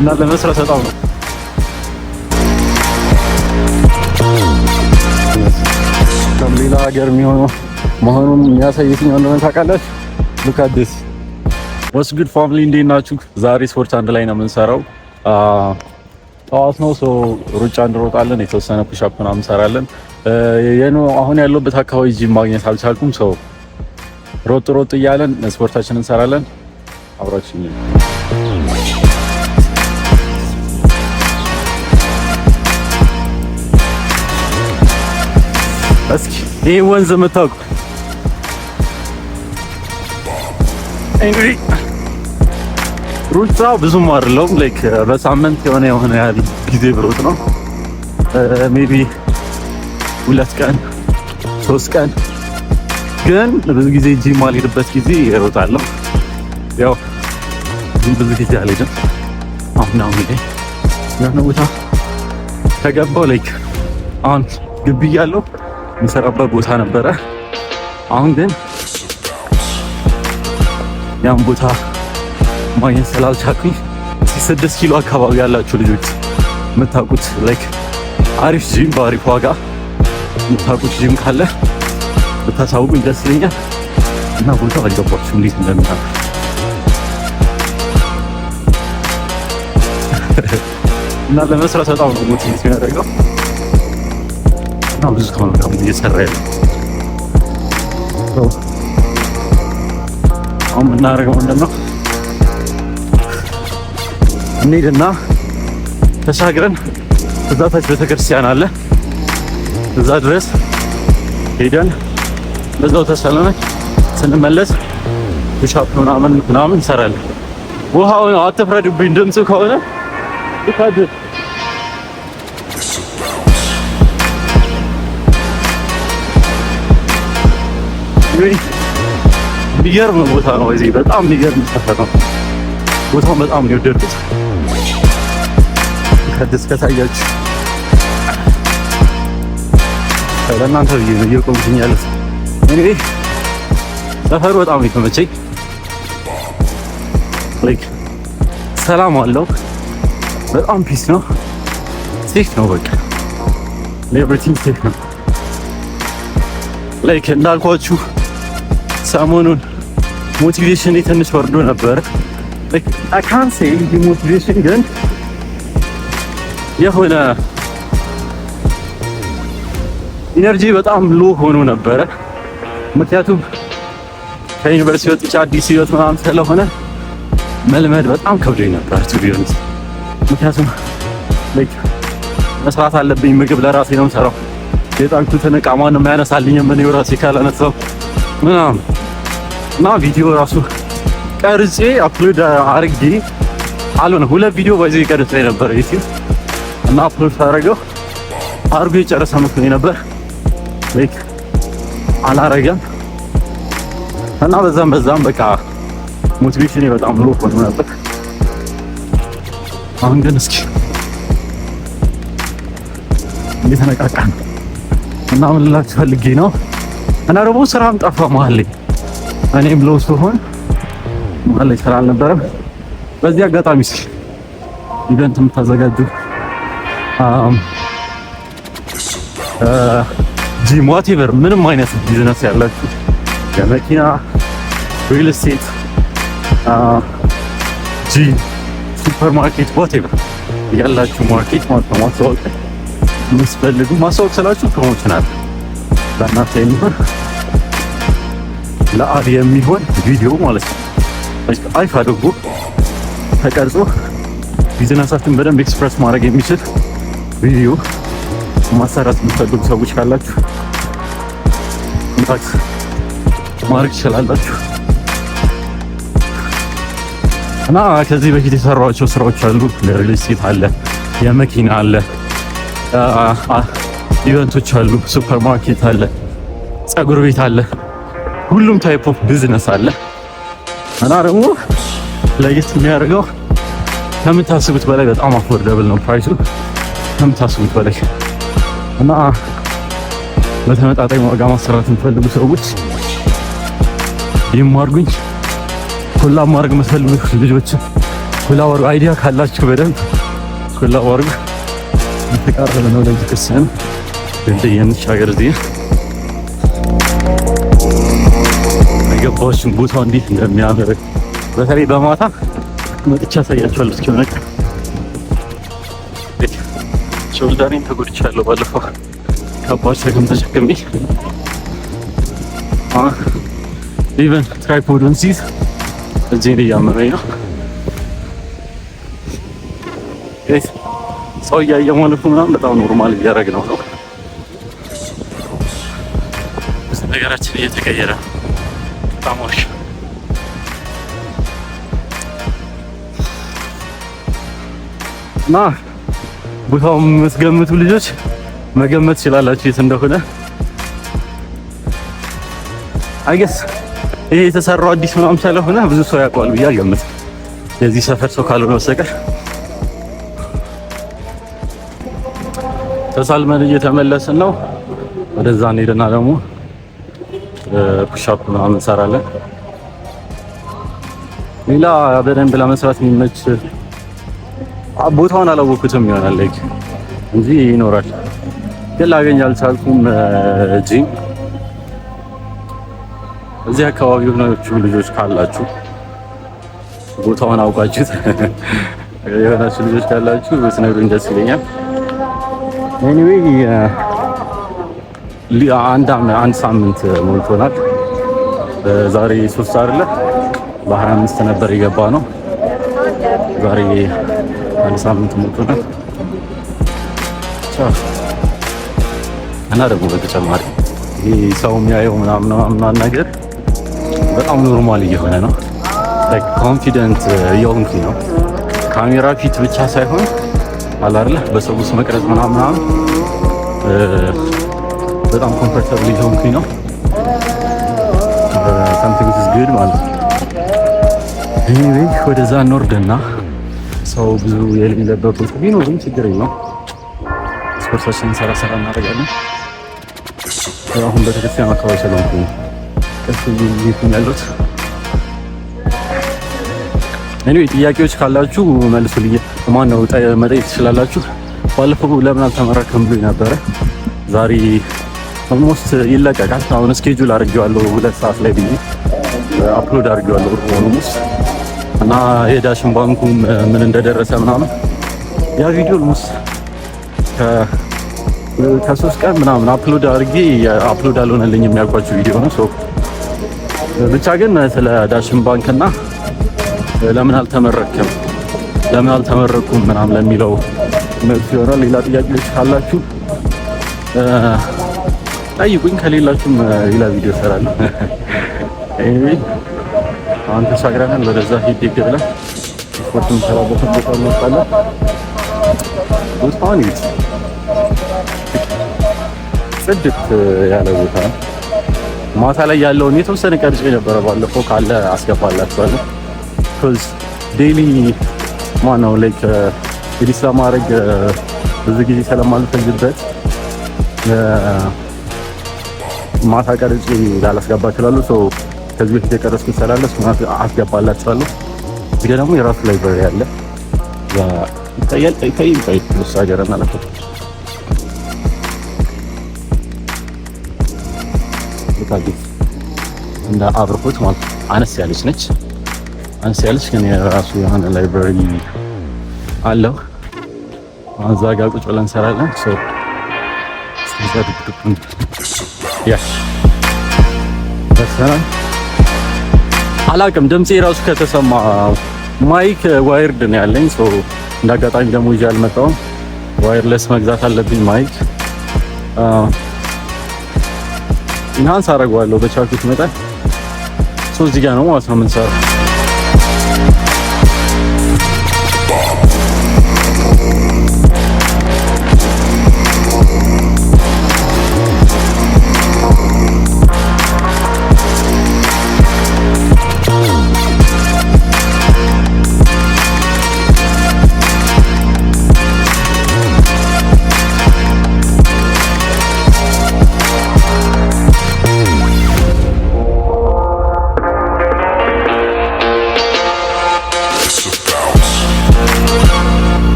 እና ለመስራት በጣም ነው። ሌላ ሀገር የሚሆነው መሆኑን የሚያሳይ የትኛው እንደሆነ ታውቃላችሁ? Look at this. What's good, family? እንዴት ናችሁ? ዛሬ ስፖርት አንድ ላይ ነው የምንሰራው። ጠዋት ነው፣ so ሩጫ እንሮጣለን፣ የተወሰነ push up ምናምን እንሰራለን። የኖ አሁን ያለሁበት አካባቢ ጂም ማግኘት አልቻልኩም። So ሮጥ ሮጥ እያለን ስፖርታችንን እንሰራለን። አብራችሁ እስኪ ይህ ወንዝ የምታውቁ። እንግዲህ ሩጫ ብዙም አይደለሁም። Like በሳምንት የሆነ የሆነ ያህል ጊዜ ብሮጥ ነው፣ maybe 2 ቀን 3 ቀን። ግን ብዙ ጊዜ ጂም አልሄድበት ጊዜ እሮጣለሁ። ያው ብዙ ጊዜ አልሄድም። አሁን አሁን ላይ የሆነ ቦታ ከገባው፣ like አሁን ግቢ እያለሁ የምሰራበት ቦታ ነበረ። አሁን ግን ያን ቦታ ማግኘት ስላልቻልኩኝ፣ 6 ኪሎ አካባቢ ያላችሁ ልጆች የምታውቁት like አሪፍ ጂም በአሪፍ ዋጋ የምታውቁት ጂም ካለ ብታሳውቁኝ ደስ ይለኛል። እና ቦታው አልገባችሁም እንዴት እንደሚያምር። እና ለመስራት በጣም ነው motivate የሚያደርገው። እና ብዙ ሰው ነው ደግሞ እየሰራ ያለው። አሁን የምናደርገው ምንድን ነው? እንሂድና ተሻግረን እዛ ታች ቤተክርስቲያን አለ። እዛ ድረስ ሄደን በዛው ተሰለመን ስንመለስ push up ምናምን ምናምን እንሰራለን። ውሃው ነው፣ አትፍረዱብኝ። ድምፁ ከሆነ ይካድ። የሚገርም ቦታ ነው። እዚህ በጣም የሚገርም ሰፈር ነው። ቦታውን በጣም ነው የወደድኩት። ከደስ ከታያችሁ ለእናንተ ብዬ ነው እየቆምኩኝ ያሉት። እንግዲህ ሰፈሩ በጣም ነው የተመቸኝ። Like ሰላም አለው። በጣም peace ነው። Safe ነው። በቃ everything safe ነው። Like እንዳልኳችሁ ሰሞኑን motivation ትንሽ ወርዶ ነበር። ላይክ አይ ካንት ሴይ ሞቲቬሽን፣ ግን የሆነ energy በጣም low ሆኖ ነበረ። ምክንያቱም ከዩኒቨርሲቲ ወጥቼ አዲስ ህይወት ምናምን ስለሆነ መልመድ በጣም ከብዶኝ ነበር to be honest። ምክንያቱም like መስራት አለብኝ። ምግብ ለራሴ ነው የምሰራው። የጣልኩትን እቃ ማንም ያነሳልኝ ምን ራሴ ካላነሳው ምናምን። እና ቪዲዮ ራሱ ቀርጼ upload አርጌ አልሆነ። ሁለት ቪዲዮ በዚህ ቀርጼ ነበር ዩቲዩብ እና upload ሳደርገው አርጎ የጨረሰ መስሎኝ ነበር። Like አላረገም። እና በዛም በዛም በቃ motivation በጣም low ሆኖ ነበር። አሁን ግን እስኪ እየተነቃቃ ነው። እና ምን ልላችሁ ፈልጌ ነው፣ እና ደግሞ ስራም ጠፋ መሀል ላይ፣ እኔም low ስሆን መሀል ላይ ስራ አልነበረም። በዚህ አጋጣሚ እስኪ event የምታዘጋጁ፣ gym፣ whatever፣ ምንም አይነት ቢዝነስ ያላችሁ፣ የመኪና፣ real estate፣ gym፣ ሱፐር ማርኬት፣ whatever ያላችሁ market ማለት ነው፣ ማስታወቂያ የምትፈልጉ፣ ማስታወቅ ስላችሁ promotion አለ፣ ለእናንተ የሚሆን ለ ad የሚሆን ቪዲዮ ማለት ነው። አሪፍ አድርጎ ተቀርጾ ቢዝነሳችሁን በደንብ express ማድረግ የሚችል ቪዲዮ ማሰራት የምትፈልጉ ሰዎች ካላችሁ contact ማድረግ ትችላላችሁ። እና ከዚህ በፊት የሰራኋቸው ስራዎች አሉ። Real estate አለ፣ የመኪና አለ፣ event ኦች አሉ፣ ሱፐር ማርኬት አለ፣ ፀጉር ቤት አለ፣ ሁሉም type of business አለ። እና ደግሞ ለየት የሚያደርገው ከምታስቡት በላይ በጣም affordable ነው price ኡ፣ ከምታስቡት በላይ። እና በተመጣጣኝ ዋጋ ማሰራት የምትፈልጉ ሰዎች ይማርጉኝ። Collab ማድረግ የምትፈልጉ ልጆች Collab አድርጉ። Idea ካላችሁ በደንብ collab አድርጉ። የተቃረበ ነው ለቤተክርስቲያን። ድልድይ እንሻገር። እዚህ አይገባችሁም ቦታው እንዴት እንደሚያምር፣ በተለይ በማታ መጥቻ አሳያችኋለሁ። እስኪ ሆነ ቀን shoulder ኤን ተጎድቻለሁ። ባለፈው ከባድ ሸክም ተሸክሜ even tripod ኡን ሲይዝ እጄን እያመመኝ ነው። ሰው እያየ ማለፉ ምናምን በጣም normal እያደረግነው ነው። ብዙ ነገራችን እየተቀየረ ነው። በጣም አሪፍ። እና ቦታውን የምትገምቱ ልጆች መገመት ትችላላችሁ የት እንደሆነ። I guess ይሄ የተሰራው አዲስ ምናምን ስለሆነ ብዙ ሰው ያውቀዋል ብዬ አልገምትም፣ የዚህ ሰፈር ሰው ካልሆነ በስተቀር። ተሳልመን እየተመለስን ነው። ወደዛ እንሄድና ደግሞ push up ምናምን እንሰራለን። ሌላ በደንብ ለመስራት የሚመች ቦታውን አላወኩትም ይሆናል like እንጂ ይኖራል፣ ግን ላገኝ አልቻልኩም። ጂም እዚህ አካባቢ የሆናችሁ ልጆች ካላችሁ፣ ቦታውን አውቃችሁት የሆናችሁ ልጆች ካላችሁ ብትነግሩኝ ደስ ይለኛል። Anyway አንድ ሳምንት ሞልቶናል። ዛሬ 3 አይደለ? በ25 ነበር የገባ ነው። ዛሬ አንድ ሳምንት ሞልቶናል። እና ደግሞ በተጨማሪ ይሄ ሰው የሚያየው ምናምን ምናምን ነገር በጣም normal እየሆነ ነው። Like confident እየሆንኩኝ ነው። ካሜራ ፊት ብቻ ሳይሆን አለ አይደለ በሰው ውስጥ መቅረጽ ምናምን ምናምን በጣም comfortable እየሆንኩኝ ነው። Something is good ማለት ነው። Anyway ወደዛ እንወርድና ሰው ብዙ የሌለበት ቦታ ቢኖርም ችግር የለውም። ስፖርታችንን ሰራ ሰራ እናደርጋለን። አሁን ቤተክርስቲያን አካባቢ ስለሆንኩኝ ቀስ እየሄድኩኝ ያለሁት። Anyway ጥያቄዎች ካላችሁ መልሱልኝ። ማን ነው መጠየቅ ትችላላችሁ። ባለፈው ለምን አልተመረክም ብሎኝ ነበረ። ዛሬ almost ይለቀቃል። አሁን schedule አድርጌዋለሁ፣ 2 ሰዓት ላይ ብዬ upload አድርጌዋለሁ almost። እና የዳሽን ባንኩም ምን እንደደረሰ ምናምን ያ ቪዲዮ almost ከ3 ቀን ምናምን upload አድርጌ upload አልሆነልኝም የሚያልኳችሁ ቪዲዮ ነው። So ብቻ ግን ስለ ዳሽን ባንክና ለምን አልተመረክም፣ ለምን አልተመረኩም ምናምን ለሚለው መልስ ይሆናል። ሌላ ጥያቄዎች ካላችሁ ጠይቁኝ፣ ከሌላችሁም ሌላ ቪዲዮ እሰራለሁ። Anyway አሁን ተሻግረናል። ወደዛ ሂድ ሂድ ብለን ስፖርት የምንሰራበት ቦታ እንወጣለን። ቦታውን እዩት፣ ጽድት ያለ ቦታ ነው። ማታ ላይ ያለውን የተወሰነ ቀርጬ ነበረ ባለፈው፣ ካለ አስገባላችኋለሁ። 'Cause daily ማነው like edit ለማድረግ ብዙ ጊዜ ስለማልፈጅበት ማታ ቀርጬ ላላስገባ እችላለሁ። So ከዚህ በፊት የቀረጽኩት ስላለ እሱን አስገባላችኋለሁ። እዚህ ጋር ደግሞ የራሱ library አለ። ይታያል፣ ይታይ ይታይ ሀገር ማለት ነው። አዲስ እንደ አብርሆት ማለት አነስ ያለች ነች። አነስ ያለች ግን የራሱ የሆነ library አለው። እዛ ጋር ቁጭ ብለን እንሰራለን። So yeah አላቅም ድምጼ ራሱ ከተሰማ mic wired ነው ያለኝ። So እንደ አጋጣሚ ደግሞ ይዤ አልመጣሁም። Wireless መግዛት አለብኝ mic። Enhance አደርገዋለሁ በቻልኩት መጠን። So እዚህ ጋር ነው ማለት ነው የምንሰራው።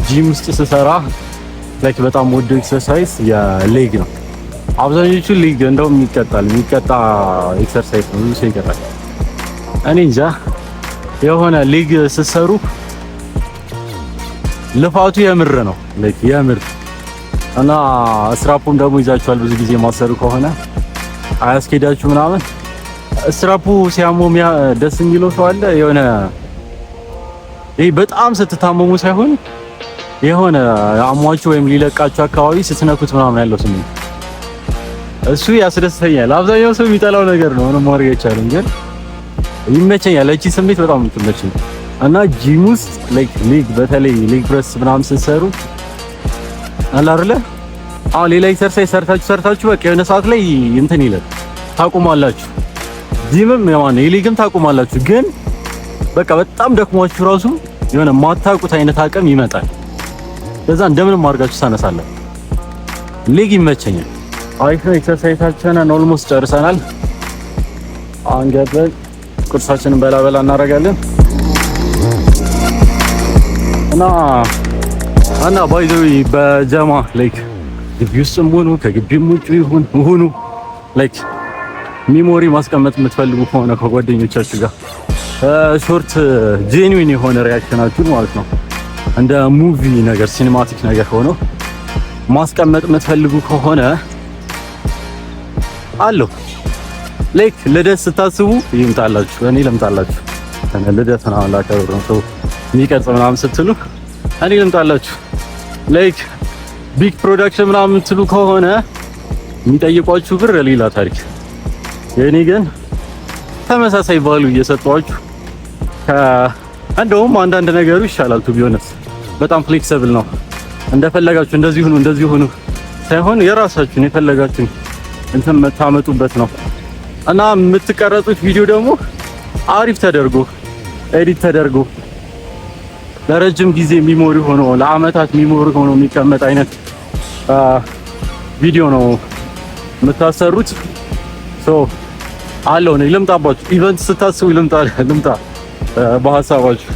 ጂም ውስጥ ስሰራ like በጣም ወደው exercise የ leg ነው። አብዛኞቹ leg እንደውም ይቀጣል፣ የሚቀጣ exercise ነው። ብዙ ሰው ይቀጣል። እኔ እንጃ፣ የሆነ leg ስትሰሩ ልፋቱ የምር ነው፣ like የምር። እና ስትራፑም ደግሞ ይዛችኋል፣ ብዙ ጊዜ ማሰሩ ከሆነ አያስኬዳችሁ ምናምን። ስትራፑ ሲያሞ ደስ የሚለው ሰው አለ። የሆነ ይሄ በጣም ስትታመሙ ሳይሆን የሆነ አሟችሁ ወይም ሊለቃችሁ አካባቢ ስትነኩት ምናምን ያለው ስሜት እሱ ያስደስተኛል። አብዛኛው ሰው የሚጠላው ነገር ነው፣ ምንም ማድረግ አይቻልም። ግን ይመቸኛል። እቺ ስሜት በጣም የምትመቸኝ እና ጂም ውስጥ like leg፣ በተለይ leg press ምናምን ስትሰሩ አለ አይደለ? አሁን ሌላ exercise ሰርታችሁ ሰርታችሁ በቃ የሆነ ሰዓት ላይ እንትን ይላል፣ ታቁማላችሁ። ጂምም የማን የ leg ም ታቁማላችሁ። ግን በቃ በጣም ደክሟችሁ ራሱ የሆነ ማታውቁት አይነት አቅም ይመጣል። ለዛ እንደምንም አድርጋችሁ ታነሳላችሁ። Leg ይመቸኛል። አሪፍ ነው። Exercise ኣችንን almost ጨርሰናል። አሁን ገብተን ቁርሳችንን በላ በላ እናደርጋለን። እና by the way በጀማ like ግቢ ውስጥም ሆኑ ከግቢም ውጭ ይሁን ሁኑ like memory ማስቀመጥ የምትፈልጉ ከሆነ ከጓደኞቻችሁ ጋር short genuine የሆነ reaction ኣችሁን ማለት ነው እንደ movie ነገር፣ cinematic ነገር ሆኖ ማስቀመጥ የምትፈልጉ ከሆነ አለው። Like ልደት ስታስቡ ይምጣላችሁ፣ እኔ ልምጣላችሁ። ልደት ምናምን ላከብር ነው፣ ሰው የሚቀርጽ ምናምን ስትሉ እኔ ልምጣላችሁ። Like big production ምናምን የምትሉ ከሆነ የሚጠይቋችሁ ብር ሌላ ታሪክ። የእኔ ግን ተመሳሳይ value እየሰጧችሁ እንደውም አንዳንድ ነገሩ ይሻላል። To be honest በጣም flexible ነው። እንደፈለጋችሁ እንደዚህ ሁኑ እንደዚህ ሁኑ ሳይሆን የራሳችሁን የፈለጋችሁን እንትን የምታመጡበት ነው። እና የምትቀረጹት ቪዲዮ ደግሞ አሪፍ ተደርጎ edit ተደርጎ ለረጅም ጊዜ memory ሆኖ፣ ለአመታት memory ሆኖ የሚቀመጥ አይነት ቪዲዮ ነው የምታሰሩት። So አለው ነው፣ ልምጣባችሁ። Event ስታስቡ ልምጣ ልምጣ በሀሳባችሁ።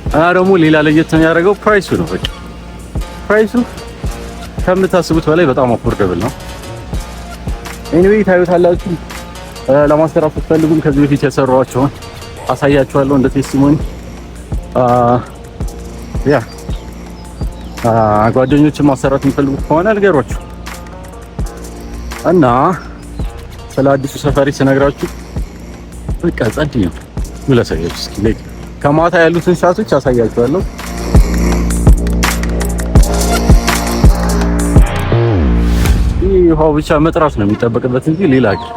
እና ደግሞ ሌላ ለየት የሚያደርገው price ኡ ነው። በቃ price ኡ ከምታስቡት በላይ በጣም affordable ነው። Anyway ታዩታላችሁ። ለማሰራት ስትፈልጉም ከዚህ በፊት የሰሯቸውን አሳያችኋለሁ እንደ testimony። Yeah፣ ጓደኞችን ማሰራት የሚፈልጉ ከሆነ ንገሯቸው። እና ስለ አዲሱ ሰፈሪ ስነግራችሁ በቃ ጸድ ነው። ላሳያችሁ እስኪ፣ like ከማታ ያሉትን shot ኦች አሳያችኋለሁ። ይህ ውሃው ብቻ መጥራት ነው የሚጠበቅበት እንጂ ሌላ ሀገር፣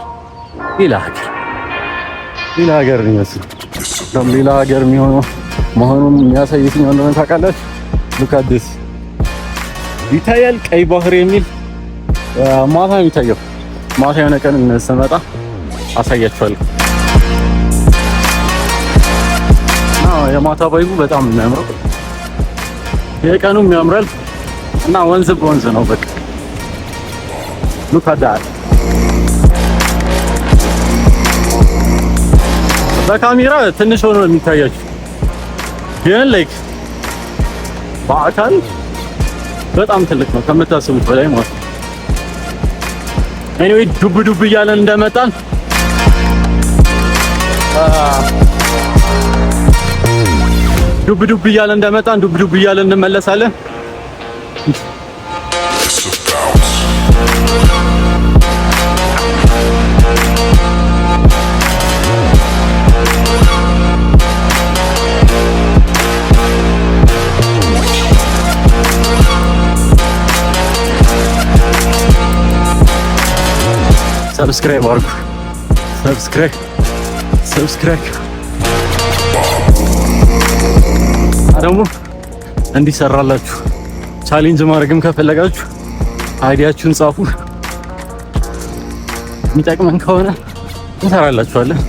ሌላ ሀገር፣ ሌላ ሀገር ነው የሚመስለው። ሌላ ሀገር የሚሆነው መሆኑን የሚያሳይ የትኛው እንደሆነ ታውቃላችሁ? Look at this፣ ይታያል። ቀይ ባህር የሚል ማታ ነው የሚታየው። ማታ የሆነ ቀን ስመጣ አሳያችኋለሁ። የማታ vibe ኡ በጣም የሚያምረው፣ የቀኑም ያምራል እና ወንዝ በወንዝ ነው። በቃ look at that። በካሜራ ትንሽ ሆኖ ነው የሚታያችሁ፣ ግን like በአካል በጣም ትልቅ ነው ከምታስቡት በላይ ማለት ነው። Anyway ዱብ ዱብ እያለን እንደመጣን፣ ዱብ ዱብ እያለን እንደመጣን ዱብ ዱብ እያለን እንመለሳለን። It's a bounce. Subscribe አድርጉ። Subscribe፣ subscribe ደግሞ እንዲሰራላችሁ challenge ማድረግም ከፈለጋችሁ idea ኣችሁን ጻፉ። የሚጠቅመን ከሆነ እንሰራላችኋለን።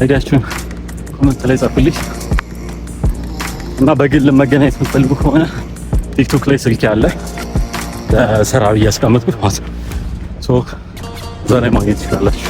Idea ኣችሁን comment ላይ ጻፉልኝ እና በግል መገናኘት የምትፈልጉ ከሆነ ቲክቶክ ላይ ስልክ ያለ ስራ ብዬ ያስቀመጥኩት ማለት ነው። So እዛ ላይ ማግኘት ትችላላችሁ።